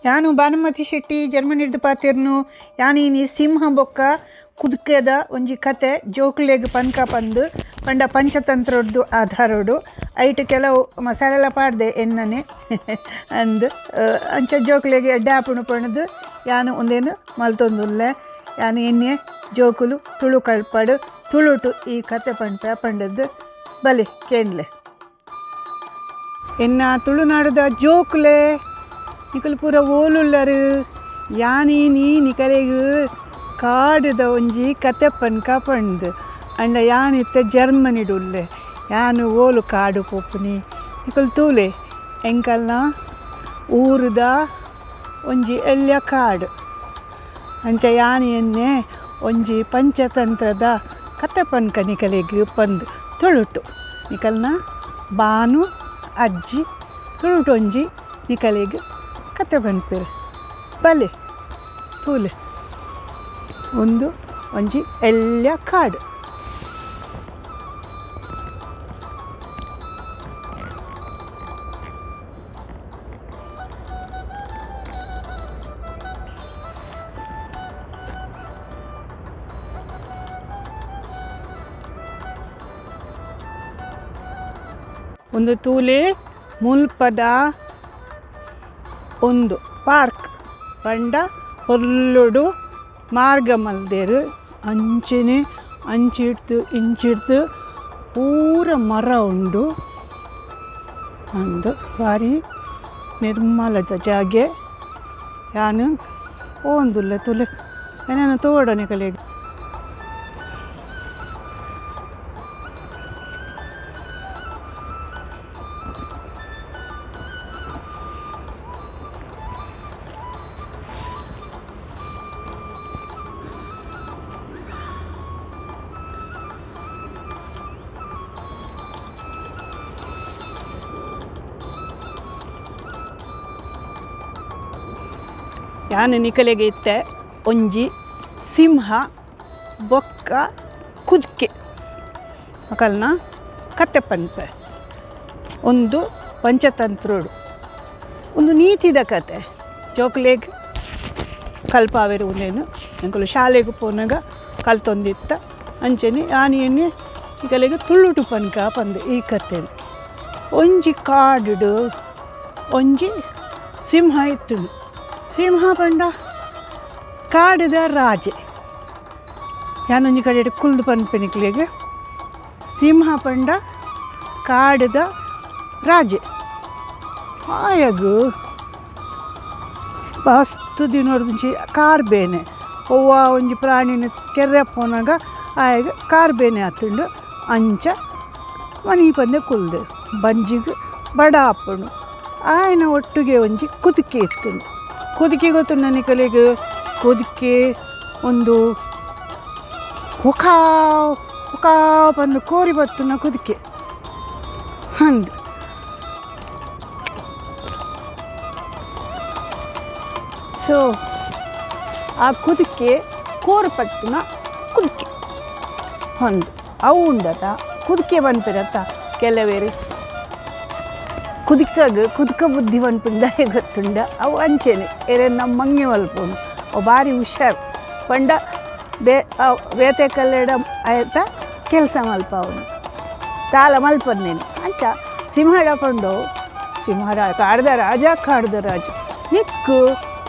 ಯಾನು ಭಾನುಮತಿ ಶೆಟ್ಟಿ ಜರ್ಮನಿಡ್ದು ಪಾತಿರ್ನು. ಯಾನಿನಿ ಸಿಂಹ ಬೊಕ್ಕ ಕುದ್ಕೆದ ಒಂಜಿ ಕತೆ ಜೋಕುಲೆಗ್ ಪನ್ಕ ಪಂದು ಪಂಡ ಪಂಚತಂತ್ರೊಡ್ದು ಆಧಾರೊಡು ಐಟ್ ಕೆಲವು ಮಸಾಲೆಲ ಪಾಡ್ದೆ ಎಣ್ಣನೆ ಅಂದ್ ಅಂಚ ಜೋಕುಲೆಗ್ ಎಡ್ಡೆ ಆಪುಂಡು ಪಂಡ್ದ್ ಯಾನು ಉಂದೆನ್ ಮಲ್ತೊಂದುಲ್ಲೆ. ಯಾನು ಎನ್ನೆ ಜೋಕುಲು ತುಳು ಕಲ್ಪಡು ತುಳುಟು ಈ ಕತೆ ಪನ್ಪ ಪಂಡದ್ದು ಬಲೆ ಕೇನ್ಲೆ. ಎನ್ನ ತುಳುನಾಡುದ ಜೋಕುಲೆ ನಿಕುಲು ಪೂರ ಓಲುಲ್ಲರು. ಯಾನೀನಿ ನಿಕಲೆಗ್ ಕಾಡುದ ಒಂಜಿ ಕತೆ ಪನ್ಕ ಪಂಡ್ದು ಅಂಡ ಯಾನಿತ್ತೆ ಜರ್ಮನಿಡುಲ್ಲೆ. ಯಾನು ಓಲು ಕಾಡು ಪೋಪುನಿ ನಿಕುಲು ತೂಲೆ. ಎಂಕಲ್ನ ಊರುದ ಒಂಜಿ ಎಲ್ಯ ಕಾಡು. ಅಂಚ ಯಾನು ಎನ್ನೆ ಒಂಜಿ ಪಂಚತಂತ್ರದ ಕತೆ ಪನ್ಕ ನಿಕಲೆಗ್ ಪಂದು ತುಳುಟು. ನಿಕಲ್ನ ಬಾನು ಅಜ್ಜಿ ತುಳುಟು ಒಂಜಿ ನಿಕಲೆಗ್ ಕತೆ ಪನ್ಪೆರ್. ಬಲೆ ತೂಲೆ ಒಂದು ಒಂಜಿ ಎಲ್ಯ ಕಾಡು. ಒಂದು ತೂಲೆ ಮುಲ್ಪದ ಒಂದು ಪಾರ್ಕ್ ಪಂಡ ಪೊರ್ಲುಡು ಮಾರ್ಗ ಮಲ್ದೇರು. ಅಂಚೆನೆ ಅಂಚಿಡ್ತು ಇಂಚಿಡ್ತು ಪೂರ ಮರ ಉಂಡು. ಅಂದು ಭಾರಿ ನಿರ್ಮಲದ ಜಾಗೆ. ಯಾನು ಓಂದುಲ್ಲ ತುಲೆ ಏನೇನು ತೋಡನೆ ಕಲೆಗೆ. ಯಾನು ನಿಕಲೆಗೆ ಇತ್ತೆ ಒಂಜಿ ಸಿಂಹ ಬೊಕ್ಕ ಕುದ್ಕೆ ಅಕಲ್ನ ಕತೆ ಪನ್ಪೆ. ಒಂದು ಪಂಚತಂತ್ರೋಡು ಒಂದು ನೀತಿದ ಕತೆ. ಜೋಕುಲೆಗ್ ಕಲ್ಪಾವೆರು ಉಂದೇನು ಎಂಕುಲು ಶಾಲೆಗ್ ಪೋನಾಗ ಕಲ್ತೊಂದಿತ್ತ. ಅಂಚೆನೆ ಯಾನು ಎನ್ನೆ ನಿಕಲೆಗ್ ತುಳುಟು ಪನ್ಕ ಪಂದು ಈ ಕತೆ. ಒಂಜಿ ಕಾಡುಡು ಒಂಜಿ ಸಿಂಹ ಇತ್ತು. ಸಿಂಹ ಪಂಡ ಕಾಡುದ ರಾಜೆ. ಯಾನೊಂಜಿ ಕಡೆ ಕುಲ್ದು ಪನ್ಪೆ ನಿಕ್ಲೆಗ್. ಸಿಂಹ ಪಂಡ ಕಾಡುದ ರಾಜೆ. ಆಯಗು ಮಸ್ತ್ ದಿನೊಡ್ದಿಂಚಿ ಕಾರ್ ಬೇನೆ ಒವ್ವ ಒಂಜಿ ಪ್ರಾಣಿನ ಕೆರ್ರೆ ಪೋನಾಗ ಆಯಗ ಕಾರ್ ಬೇನೆ ಆತುಂಡು. ಅಂಚ ಮನಿ ಪಂದೆ ಕುಲ್ದು ಬಂಜಿಗ್ ಬಡ ಆಪುಂಡು. ಆಯನ ಒಟ್ಟುಗೆ ಒಂಜಿ ಕುದುಕೆ ಇತ್ತುಂಡು. ಕುದುಕೆ ಗೊತ್ತುಂಡ ನಿಕಲೆಗ್? ಕುದುಕೆ ಒಂದು ಹುಕಾವ್ ಹುಕಾವ್ ಬಂದು ಕೋರಿ ಬತ್ತುನ ಕುದುಕೆ ಹಂದು. ಸೊ ಆ ಕುದುಕೆ ಕೋರು ಪತ್ತುನ ಕುದುಕೆ ಹೊಂದು ಅವು ಉಂಡತ ಕುದುಕೆ ಪನ್ಪಿರತ್ತ. ಕೆಲವೇರು ಕುದುಕಾಗ ಕುದುಕ ಬುದ್ಧಿ ಪನ್ಪಿಂದಾಯ ಗೊತ್ತುಂಡ. ಅವು ಅಂಚೆನೆ ಎರೆ ನಮ್ಮ ಮಂಗೆ ಮಲ್ಪುನು. ಅವು ಭಾರಿ ಹುಷಾರು ಪಂಡ ಬೇ ಬೇತೆ ಕಲ್ಲೆಡ ಆಯ್ತ ಕೆಲಸ ಮಲ್ಪ ಅವನು ತಾಲ ಮಲ್ಪನ್ನೇನು. ಅಂಚ ಸಿಂಹಡ ಪಂಡು ಸಿಂಹರ ಕಾಡ್ದ ರಾಜ ಕಾಡ್ದ ರಾಜ ನಿಕ್ಕು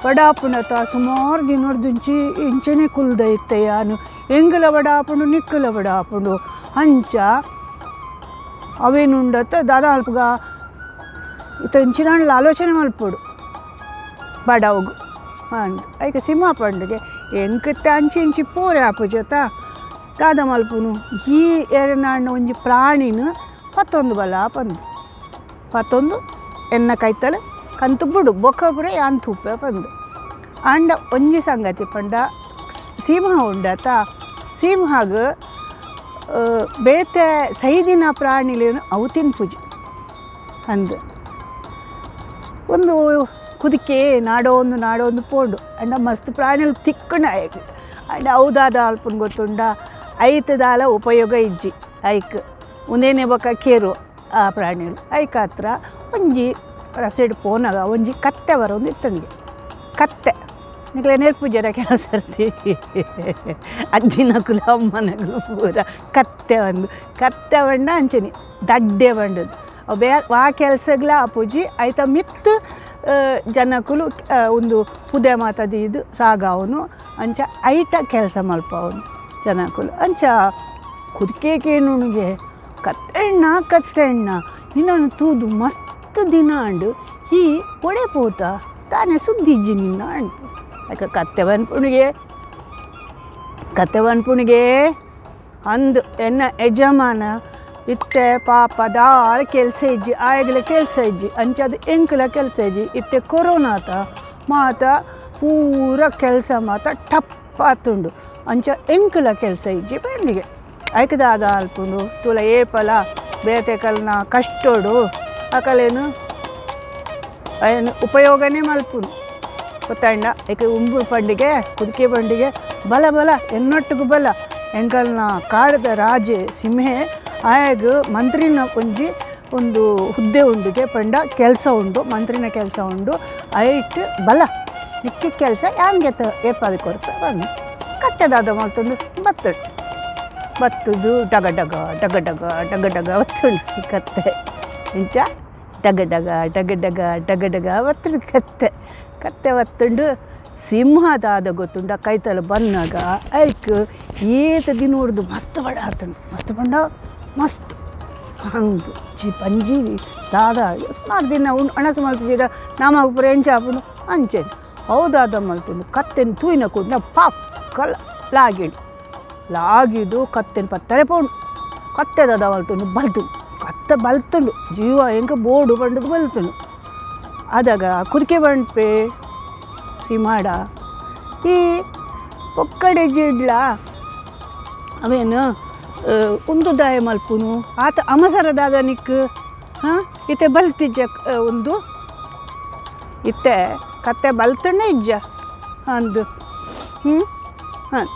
ಬಡಾಪುನತ ಸುಮಾರು ದಿನೊಡ್ದುಂಚಿ ಇಂಚೆನೆ ಕುಲ್ದ ಇತ್ತೆ ಯಾನು ಎಂಗುಲ ಬಡಾಪುಂಡು ನಿಕ್ಕುಲ ಬಡಾಪುಂಡು. ಅಂಚ ಅವೇನುಂಡತ್ತ ದಾದಾ ಅಲ್ಪಗ ಇತ್ತ ಇಂಚಿನಾಂಡ್ಲ ಆಲೋಚನೆ ಮಲ್ಪೊಡು ಬಡವುಗು ಅಂದ್. ಐಕ ಸಿಂಹ ಪಂಡುಗೆ ಎಂಕತ್ತೆ ಅಂಚಿ ಇಂಚಿ ಪೂರೆ ಆಪುಜತ ದಾದ ಮಲ್ಪುನು ಈ ಎರನಾಂಡ ಒಂಜಿ ಪ್ರಾಣಿನ ಪತ್ತೊಂದು ಬಲ ಪಂದು ಪತ್ತೊಂದು ಎನ್ನ ಕೈತಲೆ ಕಂತು ಬುಡು ಬೊಕ್ಕ ಪೂರ ಯಾನ್ ತೂಪೆ ಪಂದು. ಅಂಡ ಒಂಜಿ ಸಂಗತಿ ಪಂಡ ಸಿಂಹ ಉಂಡತ ಸಿಂಹಗ್ ಬೇತೆ ಸೈದಿನ ಪ್ರಾಣಿಲೇನು ಅವು ತಿನ್ಪುಜಿ ಅಂದು. ಒಂದು ಕುದಿಕೆ ನಾಡೋ ಒಂದು ನಾಡೋ ಒಂದು ಪೋಂಡು ಅಂಡ ಮಸ್ತ್ ಪ್ರಾಣಿಲು ತಿಕ್ಕಣ ಅಂಡ ಅವುದಾದ ಅಲ್ಪನ್ ಗೊತ್ತುಂಡ ಐತದಾಲ ಉಪಯೋಗ ಇಜ್ಜಿ ಐಕ್ ಉಂದೇನೆ ಬೊಕ್ಕ ಕೇರು ಆ ಪ್ರಾಣಿಲು ಐಕಾತ್ರ ಒಂಜಿ ರಸೆಡ್ ಪೋನಾಗ ಒಂಜಿ ಕತ್ತೆ ಬರೋದು ಇತ್ತನಿಗೆ ಕತ್ತೆ ನಿಕ್ಲೆ ನೆರ್ಪುಜರ ಕೆಲವು ಸರ್ತಿ ಅಜ್ಜಿನಕುಲು ಅಮ್ಮನಕುಲು ಪೂರ ಕತ್ತೆ ಒಂದು ಕತ್ತೆ ಬಣ್ಣ ಅಂಚನೆ ದಡ್ಡೆ ಬಂಡದು ಅವು ಬೇ ವಾ ಕೆಲಸಗ್ಲ ಆಪುಜಿ ಐತ ಮಿತ್ತು ಜನಕುಲು ಒಂದು ಪುದೆ ಮಾತದೀದು ಸಾಗವನು ಅಂಚ ಐಟ ಕೆಲಸ ಮಲ್ಪವನು ಜನಕುಲು ಅಂಚ ಕುದಿಕೆಗೇನುಣಿಗೆ ಕತ್ತೆಣ್ಣ ಕತ್ತೆಣ್ಣ ನಿನ್ನನ್ನು ತೂದು ಮಸ್ತ್ ದಿನ ಅಂಡು ಈ ಒಡೆ ಪೋತ ತಾನೇ ಸುದ್ದಿಜ್ಜಿ ನಿನ್ನ ಅಂಡು ಯಾಕೆ ಕತ್ತೆ ಬನ್ಪುಣಿಗೆ ಕತ್ತೆ ಬನ್ಪುಣಿಗೆ ಅಂದು ಎನ್ನ ಯಜಮಾನ ಇತ್ತೆ ಪಾಪ ದಾಳ ಕೆಲಸ ಇಜ್ಜಿ ಆಯಗಲ ಕೆಲಸ ಇಜ್ಜಿ ಅಂಚದು ಎಂಕಲ ಕೆಲಸ ಇಜ್ಜಿ ಇತ್ತೆ ಕೊರೋನಾತ ಮಾತ ಪೂರ ಕೆಲಸ ಮಾತ ಟಪ್ ಆತುಂಡು ಅಂಚ ಎಂಕಲ ಕೆಲಸ ಇಜ್ಜಿ ಪಂಡಿಗೆ ಐಕದಾದ ಅಲ್ಪುಂಡು ತುಲ ಏಪಲ ಬೇತೆಕಲ್ನ ಕಷ್ಟೋಡು ಅಕಲೇನು ಏನು ಉಪಯೋಗನೇ ಮಲ್ಪುನು ಗೊತ್ತಾಂಡ ಏಕೆ ಉಂಬು ಪಂಡಿಗೆ ಕುದಿಕೆ ಪಂಡಿಗೆ ಬಲ ಬಲ ಎನ್ನೊಟ್ಟಿಗೂ ಬಲ ಎಂಕಲ್ನ ಕಾಡದ ರಾಜೆ ಸಿಂಹೆ ಆಯಾಗ ಮಂತ್ರಿನ ಒಂಜಿ ಒಂದು ಹುದ್ದೆ ಉಂಡುಗೆ ಪಂಡ ಕೆಲಸ ಉಂಡು ಮಂತ್ರಿನ ಕೆಲಸ ಉಂಡು ಐಟ್ ಬಲ ನಿಕ್ಕಿ ಕೆಲಸ ಯಾಂಗೆ ಏಪಾದಿ ಕೊರತೆ ಬಂದು ಕಚ್ಚದಾದ ಮಲ್ತುಂಡು ಬತ್ತುಂಡು ಬತ್ತುದು ಡಗ ಡಗ ಡಗ ಡಗ ಡಗ ಡಗ ಬತ್ತುಂಡು ಕತ್ತೆ ಇಂಚ ಡಗ ಡಗ ಡಗ ಡಗ ಡಗ ಡಗ ಬತ್ತುಂಡು ಕತ್ತೆ ಕತ್ತೆ ಬತ್ತುಂಡು ಸಿಂಹದಾದ ಗೊತ್ತುಂಡ ಕೈತಲ ಬನ್ನಾಗ ಐಕ್ ಏತ ದಿನ ಹೊಡೆದು ಮಸ್ತ್ ಬಡ ಆತುಂಡು ಮಸ್ತ್ ಬಂಡ ಮಸ್ತ್ ಅಂದು ಜಿ ಪಂಜಿ ದಾದ ಸುಮಾರು ದಿನ ಉಂಡು ಅಣಸು ಮಲ್ತಿದ್ದೀರ ನಾಮ ಪೂರ ಎಂಚಾಪುಂಡು ಅಂಚೆನು ಹೌದಾದ ಮಲ್ತುಂಡು ಕತ್ತೆನು ತೂಯಿನ ಕೂಡ ಪಾಪ್ ಕಲ ಲಾಗಿಡು ಲಾಗಿದು ಕತ್ತೆನು ಪತ್ತರೆ ಪೋಂಡು ಕತ್ತೆ ದಾದ ಮಲ್ತುಂಡು ಬಲ್ತುಂಡು ಕತ್ತೆ ಬಲ್ತುಂಡು ಜೀವ ಎಂಕ ಬೋಡು ಬಂಡದು ಬಲ್ತುಂಡು ಆದಾಗ ಕುದಿಕೆ ಬಂಡ್ಪೆ ಸಿಮಾಡ ಈ ಒಕ್ಕಡೆ ಜಿಡ್ಲ ಅವೇನು ಒಂದು ದಾಯ ಮಲ್ಪುನು ಆತ ಅಮಸರದಾಗ ನಿಕ್ ಹಾಂ ಇತ್ತೆ ಬಲ್ತಿಜ್ಜ ಒಂದು ಇತ್ತೆ ಕತ್ತೆ ಬಲ್ತಣ್ಣೆ ಇಜ್ಜ ಅಂದು ಹ್ಞೂ ಹಾಂ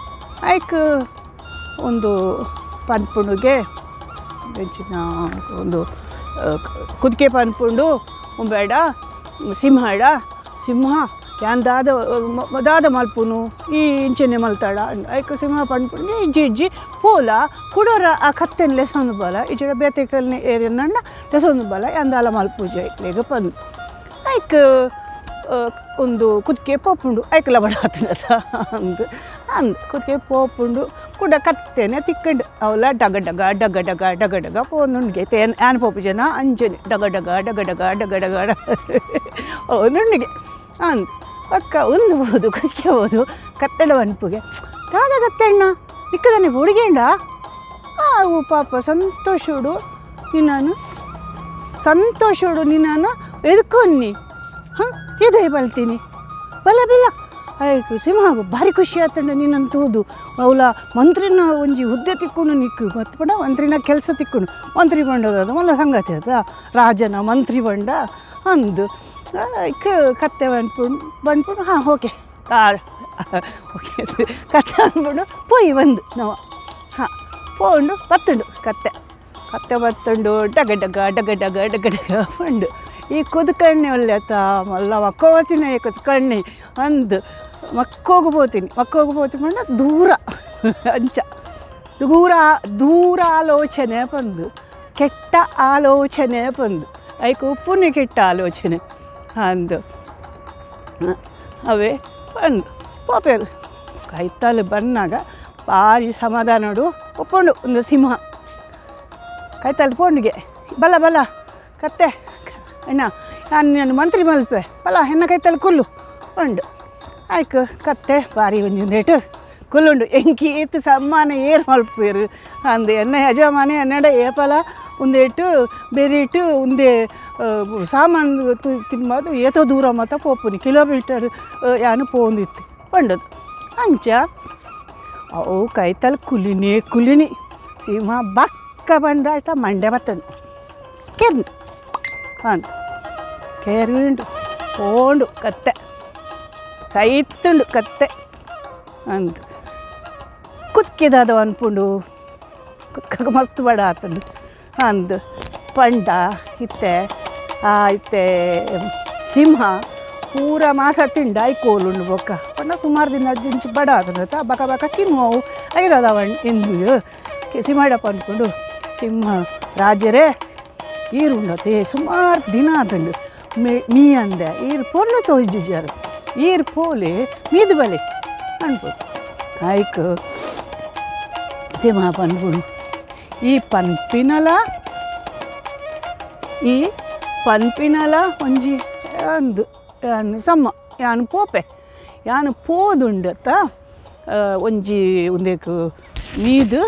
ಐಕ್ ಒಂದು ಪನ್ಪುಣುಗೆ ಹೆಚ್ಚಿನ ಒಂದು ಕುದಿಕೆ ಪನ್ಪುಂಡು ಬೇಡ ಸಿಂಹಡ ಸಿಂಹ ಯಾನ್ ದಾದ ದಾದ ಮಲ್ಪುನು ಈ ಇಂಚೆನೆ ಮಲ್ತಾಡ ಐಕ್ ಸಿಂಹ ಪನ್ಪುಂಡು ಇಜ್ಜಿ ಇಜ್ಜಿ ಪೋಲ ಕುಡೋರ ಆ ಕತ್ತೆನ ಲೆಸೊಂದು ಬಲ ಇಜ್ಜಿಡ ಬೇತೆಕಲ್ನ ಏರಿಯನ್ನ ಲೆಸೊಂದು ಬಲ ಯಾಂದಾಲ ಮಲ್ಪೂಜೆ ಲೇಗ ಪಂದು ಐಕ್ ಒಂದು ಕುದಿಕೆ ಪೋಪುಂಡು ಐಕ್ಲ ಬಡ ಆತನದ ಅಂದು ಅಂದು ಕುದಿಕೆ ಪೋಪುಂಡು ಕುಡ ಕತ್ತೆನೆ ತಿಕ್ಕಂಡು ಅವಲ ಡಗ ಡಗ ಡಗ ಡಗ ಡಗ ಡಗ ಪೋನುಂಡಿಗೆ ತೇನ್ ಆನ್ ಪೋಪು ಜನ ಅಂಜನೆ ಡಗ ಡಗ ಡಗ ಡಗ ಡಗ ಡಗ ನುಂಡಿಗೆ ಅಂದು ಪಕ್ಕ ಒಂದು ಬೋದು ಕುದಿಕೆ ಹೋದು ಕತ್ತೆಡ ಒನ್ಪುಗೆ ದಾದ ಕತ್ತೆಣ್ಣ ಇಕ್ಕದನೆ ಹುಡುಗೇಂಡ ಅವು ಪಾಪ ಸಂತೋಷುಡು ನಿನ್ನನು ಸಂತೋಷುಡು ನಿನ್ನನ್ನು ಎದ್ಕೊನ್ನಿ ಹಾಂ ಎದೆ ಬಲ್ತೀನಿ ಬಲ ಬಲ ಆಯ್ತು ಸಿಂಹ ಭಾರಿ ಖುಷಿ ಆತಂಡ ನಿನ್ನನ್ನು ತೂದು ಅವಲ ಮಂತ್ರಿನ ಒಂಜಿ ಹುದ್ದೆ ತಿಕ್ಕೊಂಡು ನಿಕ್ಕು ಮತ್ತು ಪಡ ಮಂತ್ರಿನ ಕೆಲಸ ತಿಕ್ಕೊಂಡು ಮಂತ್ರಿ ಬಂಡದ ಮಲ್ಲ ಸಂಗತಿ ಆತ ರಾಜನ ಮಂತ್ರಿ ಬಂಡ ಅಂದು ಕತ್ತೆ ಬಂದ್ಬಿಟ್ಟು ಬಂದ್ಬಿಟ್ಟು ಹಾಂ ಓಕೆ ಓಕೆ ಕತ್ತೆ ಅಂದ್ಬಿಟ್ಟು ಪೋಯಿ ಬಂದು ನಾವು ಹಾಂ ಪೋಂಡು ಬತ್ತುಂಡು ಕತ್ತೆ ಕತ್ತೆ ಬತ್ತುಂಡು ಡಗ ಡಗ ಡಗ ಡಗ ಡಗ ಡಗ ಬಂಡು ಈ ಕುದ್ಕಣ್ಣೆ ಒಳ್ಳೆತ ಮಲ್ಲ ಮಕ್ಕೋತೀನಿ ಕುದ್ಕಣ್ಣಿ ಅಂದು ಮಕ್ಕೋಗು ಪೋತೀನಿ ಮಕ್ಕೋಗು ಪೋತೀನಿ ಪಂಡ ದೂರ ಅಂಚ ದೂರ ದೂರ ಆಲೋಚನೆ ಬಂದು ಕೆಟ್ಟ ಆಲೋಚನೆ ಬಂದು ಐಕ್ ಉಪ್ಪುನೆ ಕೆಟ್ಟ ಆಲೋಚನೆ ಅಂದು ಅವೇ ಬಂದು ಪೋಪೇರು ಕೈತಲು ಬಂದಾಗ ಭಾರಿ ಸಮಾಧಾನಡು ಒಪ್ಪಂಡು ಒಂದು ಸಿಂಹ ಕೈತಲು ಪೋಂಡಿಗೆ ಬಲ ಬಲ ಕತ್ತೆ ಅಣ್ಣ ನಾನು ನಾನು ಮಂತ್ರಿ ಮಲ್ಪೆ ಬಲ ಹೆಣ್ಣ ಕೈತಲು ಕುಲ್ಲು ಉಂಡು ಆಯ್ಕು ಕತ್ತೆ ಭಾರಿ ಒಂಜೊಂದೇಟು ಕುಲ್ಲುಂಡು ಎಂಕಿ ಏತು ಸಮ್ಮಾನ ಏರು ಮಲ್ಪೇರು ಅಂದು ಎನ್ನ ಯಜಮಾನ ಎನ್ನಡ ಏಪಲ ಒಂದೇಟು ಬೆರಿಟು ಒಂದೇ ಸಾಮಾನು ತಿನ್ಬೋದು ಏತೋ ದೂರ ಮಾತ ಪೋಪುನಿ ಕಿಲೋಮೀಟರ್ ಯಾನು ಪೋಂದಿತ್ತು ಪಂಡದು ಅಂಚ ಅವು ಕೈತಲ್ ಕುಲಿನಿ ಕುಲಿನಿ ಸಿಂಹ ಬಕ್ಕ ಬಂದಾಯ್ತ ಮಂಡೆ ಬತ್ತನು ಕೆರ್ನು ಅಂದು ಕೆರಿಂಡು ಪೋಂಡು ಕತ್ತೆ ಕೈತ್ತುಂಡು ಕತ್ತೆ ಅಂದು ಕುತ್ಕಿದಾದ ಅನ್ಪುಂಡು ಕುತ್ಕಾಗ ಮಸ್ತ್ ಬಡ ಆತುಂಡು ಅಂದು ಪಂಡ ಇತ್ತೆ ಇತ್ತೆ ಸಿಂಹ ಪೂರ ಮಾಸ ತಿಂಡ ಐಕೋಲುಂಡು ಬೊಕ್ಕ ಪಂಡ ಸುಮಾರು ದಿನ ದಿಂಚಿ ಬಡ ಆತದ ಬಕ ಬಕ ತಿನ್ನುವವು ಐದವ ಎಂದು ಸಿಂಹಡ ಪನ್ಪುಂಡು ಸಿಂಹ ರಾಜರೇ ಈರುಂಡತೆ ಸುಮಾರು ದಿನ ಆತುಂಡು ಮೀ ಅಂದೆ ಈರು ಪೊರ್ಲು ತೋಜಿಜಾರು ಈರು ಪೋಲೆ ಮೀದು ಬಲೆ ಅನ್ಪು ಐಕ್ ಸಿಂಹ ಪನ್ಪುಂಡು ಈ ಪನ್ಪಿನಲ ಈ ಪನ್ಪಿನಲ ಒಂಜಿ ಅಂದು ಯಾನು ಸಮ್ಮ ಯಾನು ಪೋಪೆ ಯಾನು ಪೋದುಂಡತ್ತ ಒಂಜಿ ಒಂದೇಕು ಮೀದು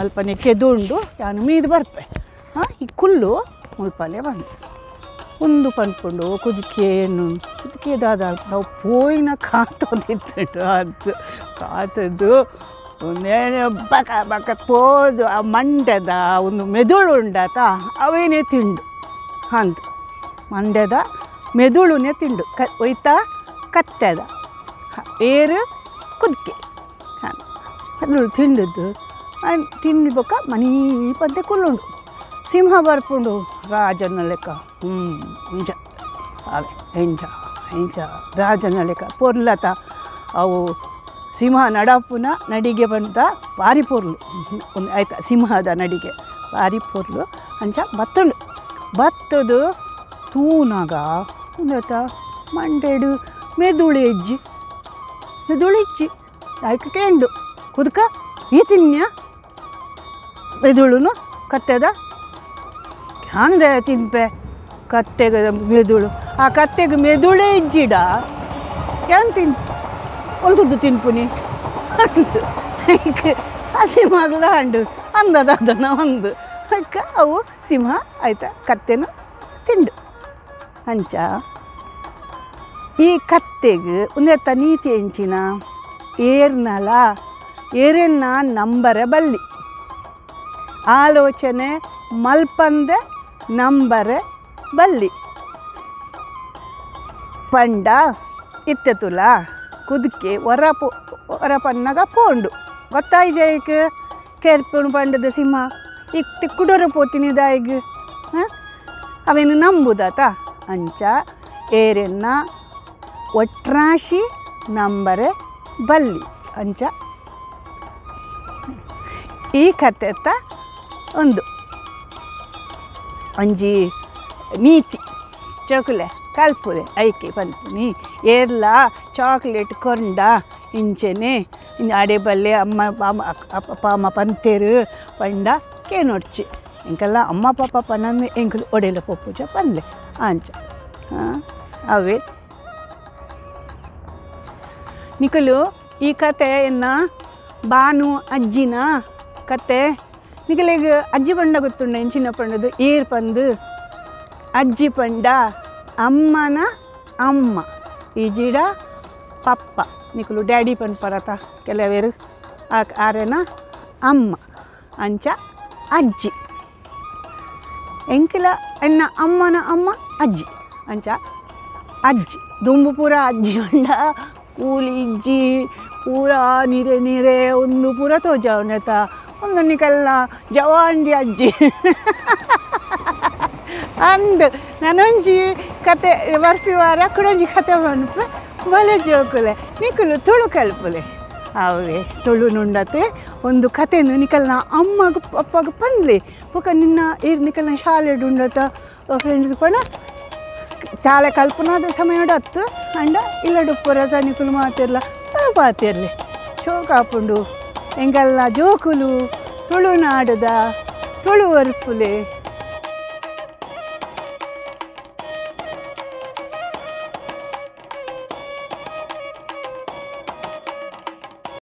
ಅಲ್ಪನೆ ಕೆದುಂಡು ಯಾನು ಮೀದು ಬರ್ಪೆ ಹಾಂ ಈ ಕುಲ್ಲು ಮುಲ್ಪಲೆ ಬಂದು ಒಂದು ಪನ್ಪುಂಡು ಕುದಿಕೇನು ಕುದಿಕೆ ದಾದ ನಾವು ಪೋಯಿನ ಕಾತೊಂದಿತ್ತುಂಡು ಅದು ಕಾತದ್ದು ಒಂದೇನೆ ಬಕ ಬಕ ಪೋದು ಆ ಮಂಡ್ಯದ ಒಂದು ಮೆದುಳು ಉಂಡಾತ ಅವೇನೇ ತಿಂಡು ಅಂದು ಮಂಡ್ಯದ ಮೆದುಳುನೇ ತಿಂಡು ಕ ಒಯ್ತಾ ಕತ್ತೆದ ಏರು ಕುದಿಕೆ ಹಾಂ ಮೆದುಳು ತಿಂಡದ್ದು ತಿಂಡಿ ಬೊಕ್ಕ ಮನೀ ಪದ್ದೆ ಕುಲ್ಲುಂಡು ಸಿಂಹ ಬರ್ಪುಂಡು ರಾಜನ ಲೆಕ್ಕ ನಿಜ ಅವೇ ಎಂಜ ಎಂಜ ರಾಜನ ಲೆಕ್ಕ ಪೊರ್ಲತ ಅವು ಸಿಂಹ ನಡಪುನ ನಡಿಗೆ ಬಂದ ಭಾರಿ ಪೊರ್ಲು ಒಂದು ಆಯ್ತಾ ಸಿಂಹದ ನಡಿಗೆ ಭಾರಿ ಪೊರ್ಲು ಅಂಚ ಬತ್ತುಂಡು ಬತ್ತದು ತೂನಾಗ ಒಂದಾತ ಮಂಡೆಡು ಮೆದುಳು ಹೆಜ್ಜಿ ಮೆದುಳು ಹೆಜ್ಜಿ ಆಯ್ಕೆ ಕೇಂಡು ಕುದ್ಕ ಈ ತಿನ್ಯ ಮೆದುಳುನು ಕತ್ತೆದ ಹಂಗೆ ತಿನ್ಪೆ ಕತ್ತೆಗೆ ಮೆದುಳು ಆ ಕತ್ತೆಗೆ ಮೆದುಳೇ ಇಜ್ಜಿಡ ಏನು ತಿನ್ ಒಲ್ದುಡ್ಡು ತಿನ್ಪುನಿ ಆ ಸಿಂಹಗಳ ಹಂಡು ಅಂದದ ಅದನ್ನು ಒಂದು ಅಕ್ಕ ಅವು ಸಿಂಹ ಆಯ್ತಾ ಕತ್ತೆನ ತಿಂಡು ಅಂಚ ಈ ಕತ್ತೆಗೆ ಒಂದೆತ್ತ ನೀತಿ ಎಂಚಿನ ಏರ್ನಲ ಏರನ್ನ ನಂಬರೆ ಬಲ್ಲಿ ಆಲೋಚನೆ ಮಲ್ಪಂದೆ ನಂಬರೆ ಬಲ್ಲಿ ಪಂಡ ಇತ್ತೆತುಲ ಕುದುಕೆ ಹೊರ ಹೊರ ಪಣ್ಣಗ ಪೋಂಡು ಗೊತ್ತಾಯ್ಜಾಯ್ಕ ಕೆರ್ಪುಣು ಪಂಡದ ಸಿಂಹ ಇಕ್ತಿ ಕುಡೊರ ಪೋತಿನಿ ದಾಯಿಗ್ ಹಾಂ ಅವೇನು ನಂಬುದಾತ ಅಂಚ ಏರೆನ್ನ ಒಟ್ರಾಶಿ ನಂಬರೆ ಬಲ್ಲಿ ಅಂಚ ಈ ಕತೆತ ಒಂದು ಒಂಜಿ ನೀತಿ ಚೋಕುಲೆ ಕಲ್ಪುಲೆ ಐಕೆ ಪನ್ಪುನಿ ಏರ್ಲ ಚಾಕ್ಲೇಟ್ ಕೊಂಡ ಇಂಚೆನೆ ಅಡೆ ಬಲ್ಲೆ ಅಮ್ಮ ಅಪ್ಪ ಅಮ್ಮ ಪಂತೇರು ಪಂಡ ಕೇನೊಡ್ಚಿ ಎಂಕೆಲ್ಲ ಅಮ್ಮ ಪಾಪ ಪನಂದು ಎಂಕುಲು ಒಡೆಲ ಪೊಪ್ಪುಜ ಪನ್ಲೆ ಅಂಚ ಅವೇ ನಿಕಲು ಈ ಕತೆ ಎನ್ನ ಬಾನು ಅಜ್ಜಿನ ಕತೆ ನಿಕಲೆಗ್ ಅಜ್ಜಿ ಪಂಡ ಗೊತ್ತುಂಡ ಎಂಚಿನ ಪಂಡದು ಏರ್ ಪಂದು ಅಜ್ಜಿ ಪಂಡ ಅಮ್ಮನ ಅಮ್ಮ ಈಜಿಡ ಪಪ್ಪ ನಿಕಲು ಡ್ಯಾಡಿ ಪನ್ಪರತ ಕೆಲವೇರು ಆರೆನ ಅಮ್ಮ ಅಂಚ ಅಜ್ಜಿ ಎಂಕಿಲ ಎನ್ನ ಅಮ್ಮನ ಅಮ್ಮ ಅಜ್ಜಿ ಅಂಚ ಅಜ್ಜಿ ದುಂಬು ಪೂರ ಅಜ್ಜಿ ಪಂಡ ಕೂಲಿ ಇಜ್ಜಿ ಪೂರ ನೀರೆ ನೀರೆ ಒಂದು ಪೂರ ತೋಜಾವನೆತ ಒಂದು ನಿಕಲ್ನ ಜವಾಂಡಿ ಅಜ್ಜಿ ಅಂದು ನಾನೊಂಜಿ ಕತೆ ಬರ್ಪಿ ವಾರ ಕುಡೊಂಜಿ ಕತೆ ಪನ್ಪೆ ಬಲೆ ಜೋಕುಲೆ ನಿಕುಲು ತುಳು ಕಲ್ಪುಲೆ ಅವೇ ತುಳು ನುಂಡತೆ ಒಂದು ಕತೆನು ನಿಕಲ್ನ ಅಮ್ಮಗ ಅಪ್ಪಗ ಪನ್ಲೆ ಬೊಕ ನಿನ್ನ ಈರ್ ನಿಕಲ್ನ ಶಾಲೆಡ್ ಉಂಡತ ಫ್ರೆಂಡ್ಸ್ ಪಂಡ ಶಾಲೆ ಕಲ್ಪನಾದ ಸಮಯ ಅತ್ತು ಅಂಡ ಇಲ್ಲಡುಪ್ಪುರ ನಿಕುಲು ಮಾತಿರ್ಲ ಪಾತಿರ್ಲಿ ಶೋಕಾಪುಂಡು ಎಂಗಲ್ಲ ಜೋಕುಲು ತುಳುನಾಡದ ತುಳು ವರ್ಪುಲೆ.